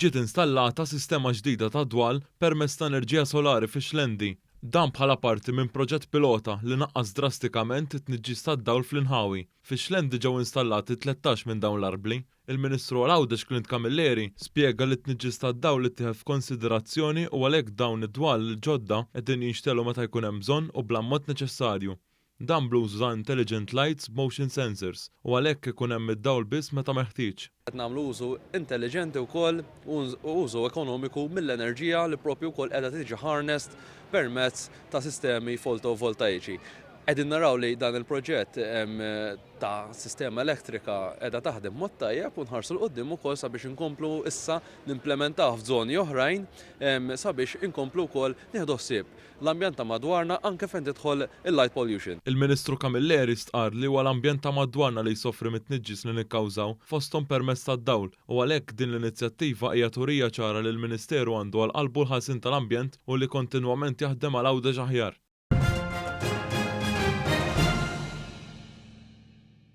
Ġiet installata sistema ġdida ta' dwal permezz ta' enerġija solari fix-Xlendi. Dan bħala parti minn proġett pilota li naqqas drastikament it-tniġġis tad-dawl fl-inħawi. Fix-Xlendi ġew installati 13 minn dawn l-arbli. Il-Ministru għal Għawdex Clint Camilleri spjega li t-tniġġis tad-dawl ittieħed f'konsiderazzjoni u għalhekk dawn id-dwal il-ġodda qegħdin jinxtegħlu meta jkun hemm bżonn u bl-ammont neċessarju. Dan bl-użu ta' intelligent lights b'motion sensors u għalhekk ikun hemm id-dawl biss meta meħtieġ. Qed nagħmlu użu intelliġenti wkoll u użu ekonomiku mill-enerġija li proprju wkoll qiegħda tiġi harnessed permezz ta' sistemi fotovoltaiċi. Qegħdin naraw li dan il-proġett ta' sistema elettrika qiegħda taħdem mod tajjeb u nħarsu 'l quddiem ukoll sabiex inkomplu issa nimplementawh f'żoni oħrajn sabiex inkomplu wkoll nieħdu ħsieb l-ambjent ta' madwarna anke fejn tidħol il-light pollution. Il-Ministru Camilleri stqarr li huwa l-ambjent ta' madwarna li jsofri mit-tniġġis li nikkawżaw, fosthom permezz tad-dawl, u għalhekk din l-inizjattiva hija turija ċara li l-Ministeru għandu għal qalbu l-ħarsien tal-ambjent u li kontinwament jaħdem għal Għawdex aħjar.